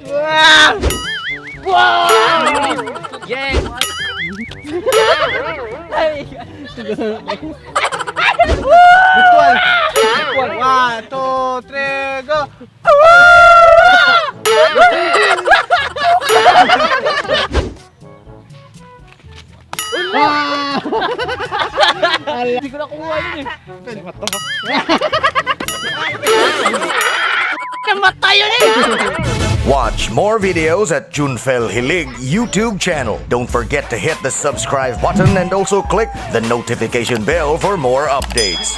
Yeah! Virtual. One, two, three, go! Hindi ko nakuha yun eh. Namatay yun eh! Watch more videos at Junfel Hilig YouTube channel. Don't forget to hit the subscribe button and also click the notification bell for more updates.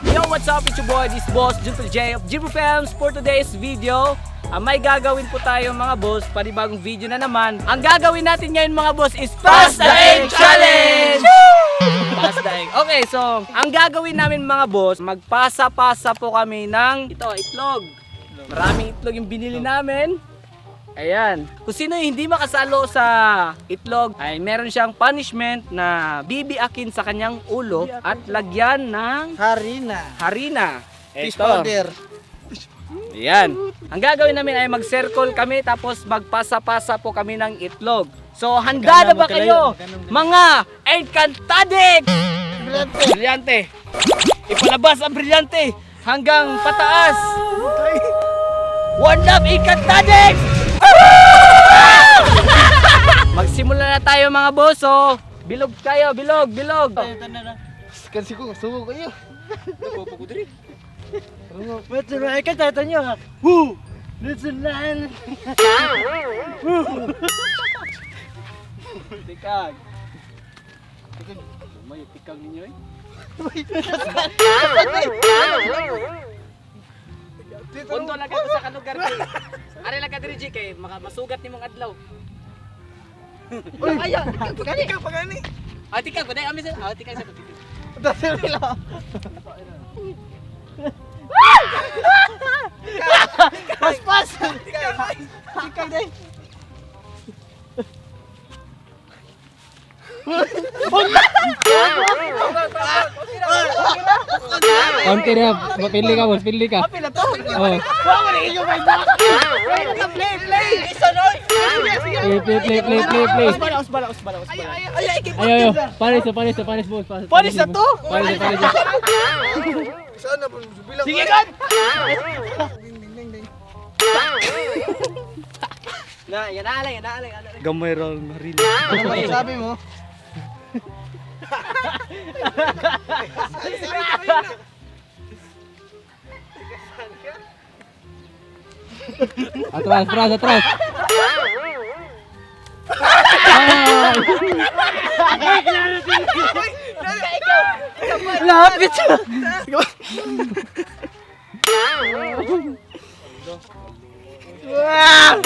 Yo, what's up? It's your boy, this boss, Junfel J of Jibro Films. For today's video, may gagawin po tayo, mga boss, panibagong video na naman. Ang gagawin natin ngayon, mga boss, is Pass the Egg Challenge! Pass the Egg. Okay, so, ang gagawin namin, mga boss, magpasa-pasa po kami ng, ito, itlog. Maraming itlog yung binili namin. Ayan. Kung sino yung hindi makasalo sa itlog, ay meron siyang punishment na bibiakin sa kanyang ulo at lagyan ng Harina. harina. Fish Ito. powder. Ayan. Ang gagawin namin ay mag-circle kami tapos magpasa-pasa po kami ng itlog. So, handa na ba kayo, mga Encantadic? Brilyante. Ipalabas ang brilyante hanggang pataas. One love, Encantadic! Magsimula na tayo, mga boss. So, bilog tayo, bilog, bilog. Kasi ko, suko kayo. Tikag. May tikag ninyo eh. Punto lang ako sa kalugar kay. Are lang ka diri G, kay maka masugat nimong adlaw. Uy! Ay, ikaw pa gani. Ah, tikag ba dai ami sa ah tikag sa tikag. Pas, pas! Ikaw din. Konti na, pili ka, boss, pili ka. Pila to? Oh, Play, play! Isa noy! play, play, play, play, play, play. Usbala, usbala, usbala, usbala. Ay, ay, Ay, ay, ay. Panis na, panis na, panis, boss. Panis, Panis na to? Panis na, panis na. Sige kan. Na, yan na lang, yan na lang, yan na lang. Gamay ra ang harina. Ano ba sabi mo? Atras, atras, atras. Ay! Lapit siya! Yeah.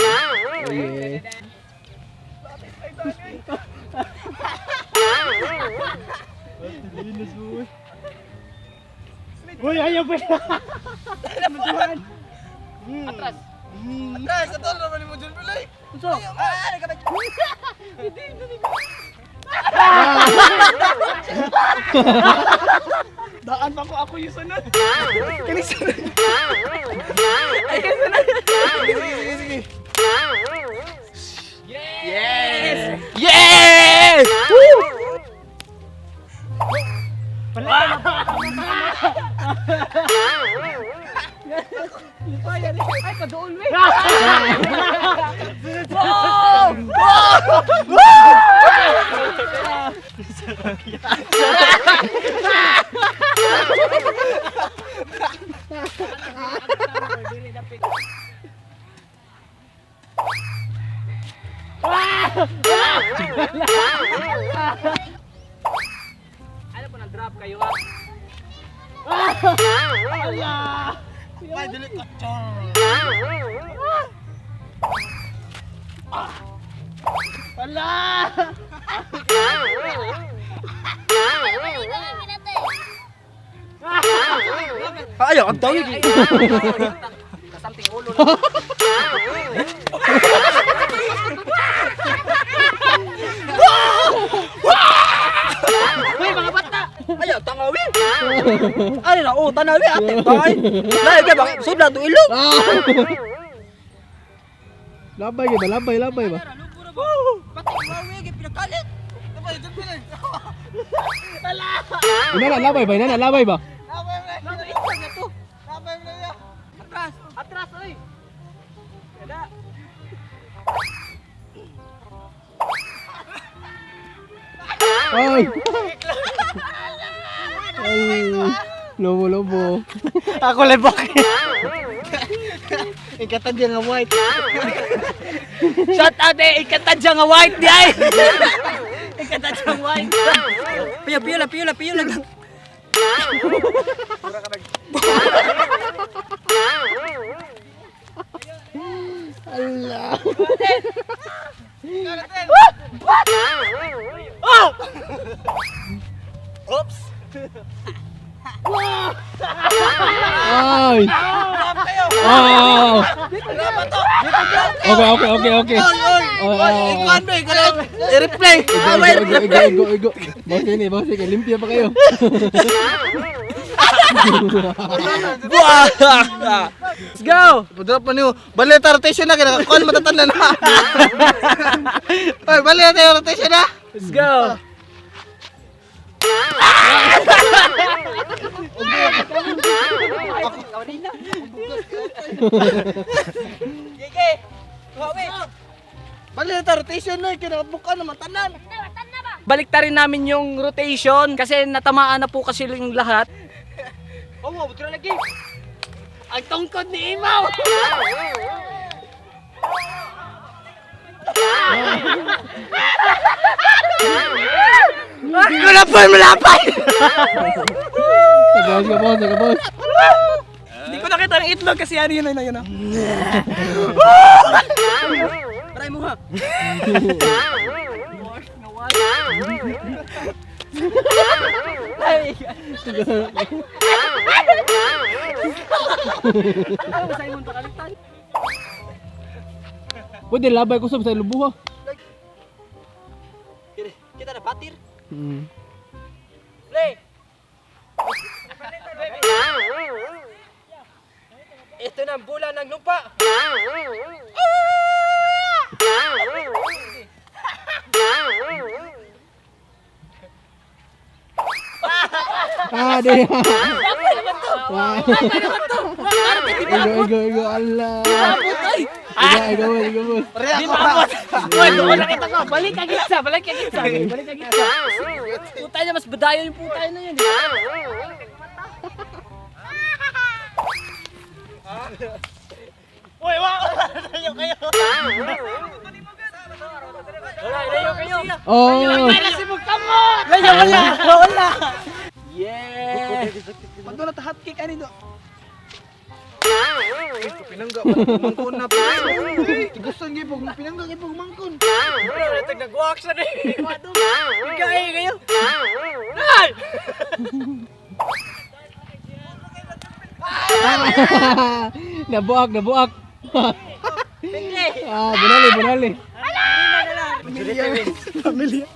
Uy, ayaw pa Atras. Atras, atol naman mo dyan, Pilay! Unso? Daan pa ko ako yung sunod. Kini sunod. Sige, sige, sige. Yes! Yes! Woo! Ay, kadool we. Wow! Ano po nang drop kayo ha? Ay, dili ka. Ayaw, ang dami. Kasamting ulo lang. Hoy, mga bata! Ayaw, tangawi. Ay na, oh, tanawi ate. Bay. Lahi kay bak sudla to ilong. Ah! Labay ba? Labay, labay ba? Pati wawi kay pinakalit. Inana, labay ba? Inana, labay ba? Atras! Atras, oy! Kada! Ay! Ay! Lobo, lobo. Ako lebok. Ikatan diyan nga white. Shout out eh! Ikatadya nga white di ay! Ikatadya nga white! Piyo, piyo lang, piyo lang, piyo lang. Allah! Oops. Ay! Oh! Okay. Oy, oy. Oh, Oy, oh, oh. ikuan ba, ikuan. I-replay. Ah, may Igo, igo, replay. igo, igo. Boss ini, boss ini. Limpia pa kayo. Buah! Let's go! Padrop pa niyo. Balik ta rotation na kaya kuan matatanda na. Oy, balik tayo rotation na. Let's go! Balik ta rotation na kaya bukan na matanan. Baliktarin namin yung rotation kasi natamaan na po kasi yung lahat. Oh, wow, butra lagi. Ang tungkod ni Imaw! Ako na pa malapay. Boss ka, boss ka, boss. Hindi ko nakita ng itlog kasi ano yun yun. Yun. Try mo ha. Pwede labay ko sa lubuha. Kita na batir. Play! Ito na ang bula ng lupa. Ah, di. Igo, igo, igo. Allah. Igo, igo, igo, boss. Di maabot! Uy, doon nakita ko! Balik ang gitsa! Balik ang gitsa! Balik ang gitsa! Puta niya, mas badayo yung puta na yun eh. Uy, wa. Tayo kayo. Wala, ilayo kayo! Oh! Wala, wala! Wala! Yeah! Pag na hot cake ani do. Pinangga pa mangkon na pa. Gusto gyud pag pinangga gyud pag mangkon. Nag-walk siya na eh! Ikaw kayo! Ay! Nabuak, nabuak. Ah, bunali, bunali. Familiar. Familiar.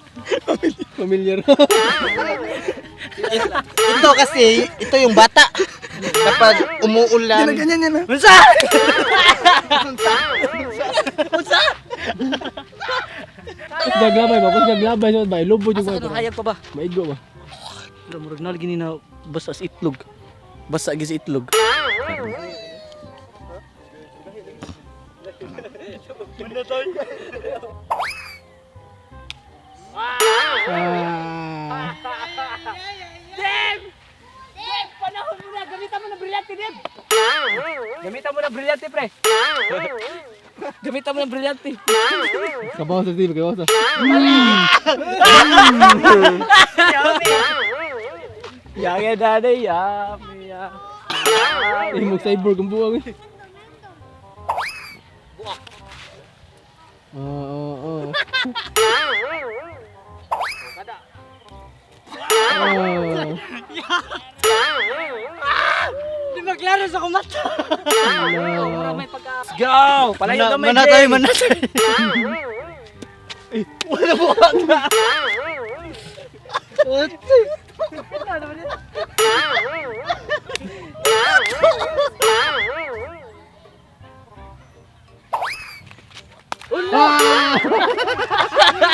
Familiar. Ito kasi, ito yung bata. Kapag umuulan, Ganyan yan. Unsa? Kusdag labay ba? Kusdag labay sa ba? Lubo jud Asa ko. ka hayag pa ba? Maigo ba? Wala, murag na lagi ni na basta sa itlog. Basta gi sa itlog. Ah. Deb! Deb! Panahon mo na! Gamitan mo na brilyante, Deb! Gamitan mo na brilyante, pre! Gamitan mo na brilyante. Kabaw sa TV, kabaw sa. Yaya dada, yami ya. Eh, mag cyborg ang buwang eh. Oo, oo, oo. Oh. Di maglaro sa kumata. Ala. Let's go! Palayo gamay, Manatay, Jay. manatay. Wala buwag. Ah!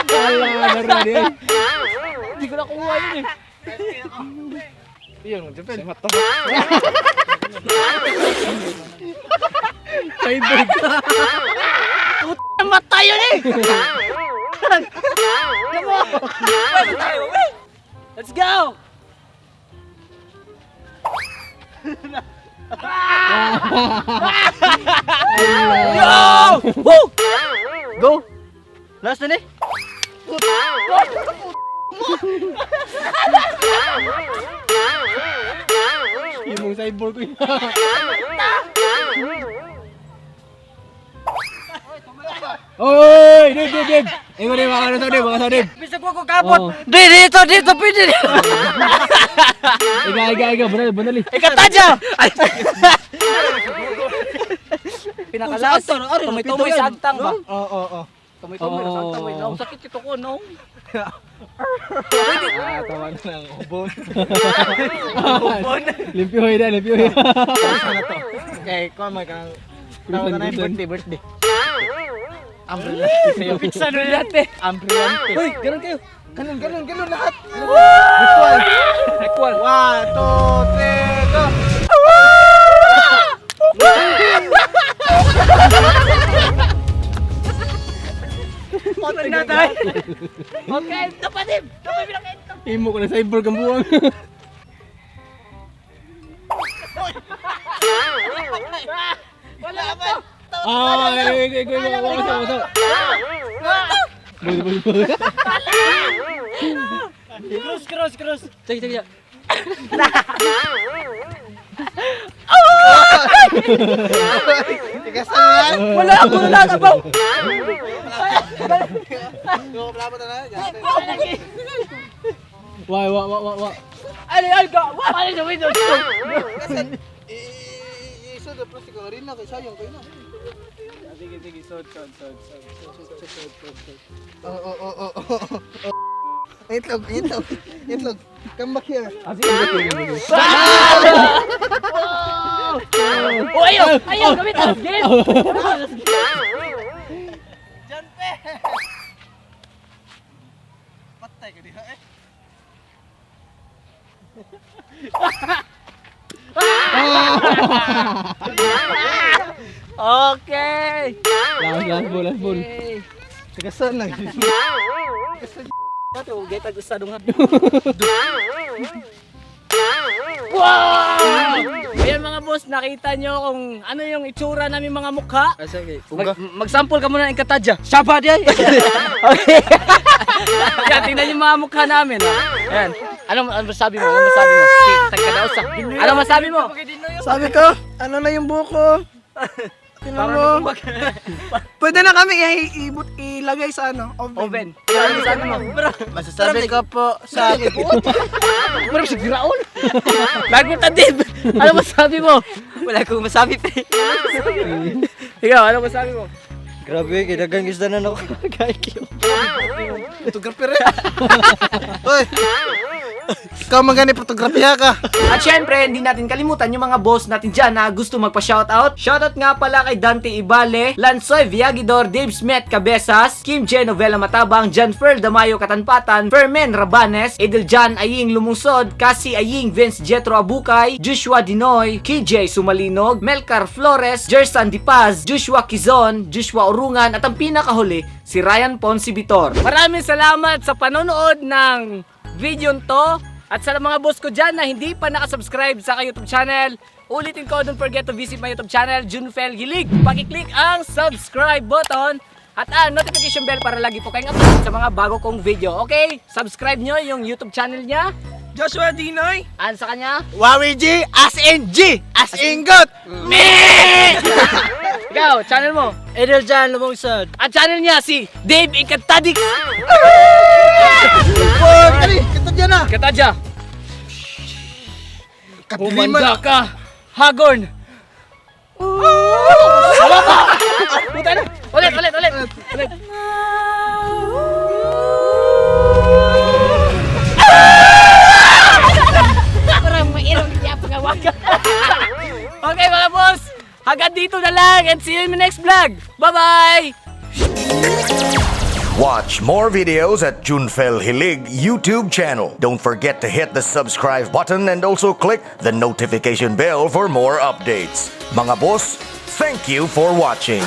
Ala, laro na din. Hindi ko nakuha yun eh. Iyon, Japan. Cyborg. Matay yun eh! Let's go! Yo! Woo! Go. Last na ni. Imong cyborg ko yun. Oy, Dave, Dave, Dave. Ingo Dave, baka nasa Dave, baka sa Dave. Bisag ko kapot. Oo. Di dito dito pwede. Iga, iga, iga, banali, banali. Ikatadya! Pinakalas. Tumay-tumay sa agtang ba? Oo, oo, oo. Tumay-tumay sa agtang. Wait, no, sakit ito ko, no? Ah, tawa na lang. Ubon. Ubon. Limpyo na, limpyo. Sana to. Okay, kuha mo kang... Tawa na yung Kusan, birthday, birthday. Ang brillante sa'yo. Sa nulate. Ang brillante. Uy, ganun kayo. Ganun, ganun, ganun lahat. Equal. Equal. 1, 2, 3, go! Okay na tayo. Okay, ito pa din. Ito pa pinaka-ito. Imo ko na cyborg ang buwang. Wala pa. Ah, iga, iga, iga, waka sa, waka sa. Boleh, boleh, boleh. Cross, cross, cross. Sige, sige. Tigas na yan. Wala ako na lahat, abaw. Go, plabo na na. Wah, wah, wah, wah, wah. Ay, ay, go. Wala na window. Kasi, iso na plastic ang arena kay sayang kayo na. Sige, sige, sod, sod, sod, sod, sod, sod, sod, sod. Oo, oo, oo, oo. Itlog, itlog, itlog. Come back here. Ah, sige, sige, sige. Oh, ayaw! Ayaw! Gamit ang game! Patay ka diha eh. Okay! Last, last ball, last ball. Tigasan lang. Dati, huwag getag usa dong. Wow! Ayan mga boss, nakita nyo kung ano yung itsura namin mga mukha. Ah, sige. Mag-sample ka muna ng katadya. Saba di ay. Okay. Yan, tingnan yung mga mukha namin. Ah. Ayan. Ano, ano masabi mo? Ano masabi mo? Si, tagkadausa. Ano masabi mo? Sabi ko, ano na yung buko? Tingnan mo. Pwede na kami ilagay sa ano, oven. Oven. Ano masabi mo? Masasabi ko po sa Pero si Graol. Lagot ta Dave. Ano masabi mo? Wala akong masabi pre. Ikaw, ano masabi mo? Grabe, kinagang isda na ako. Kaya photographer eh. Hoy. Ikaw man gani fotografiya ka. At syempre, hindi natin kalimutan yung mga boss natin dyan na gusto magpa-shoutout. Shoutout nga pala kay Dante Ibale, Lansoy Viagidor, Dave Smith Cabezas, Kim Genovela Matabang, Janfer Damayo Katanpatan, Fermin Rabanes, Edeljan Aying Lumungsod, Cassie Aying Vince Jetro Abukay, Joshua Dinoy, KJ Sumalinog, Melcar Flores, Jersan Dipaz, Joshua Quizon, Joshua Orungan, at ang pinakahuli, si Ryan Ponce Vitor. Maraming salamat sa panonood ng video to. At sa mga boss ko dyan na hindi pa nakasubscribe sa aking YouTube channel, ulitin ko, don't forget to visit my YouTube channel, Junfel Gilig. Pakiclick ang subscribe button at ang notification bell para lagi po kayong update sa mga bago kong video. Okay? Subscribe nyo yung YouTube channel niya. Joshua Dinoy. An sa kanya? Wawi G as in G as in God. Ikaw, channel mo. Edeljan Lumungsod. At channel niya si Dave Ikatadix. Por, kali, kita dyan na. Katadya, Kadiliman. humanda ka. Hagorn. Tama pa! Puta na! Ulit, ulit, ulit! Ulit. Tawagan. Okay, mga boss. Hanggang dito na lang and see you in the next vlog. Bye-bye! Watch more videos at Junfel Hilig YouTube channel. Don't forget to hit the subscribe button and also click the notification bell for more updates. Mga boss, thank you for watching.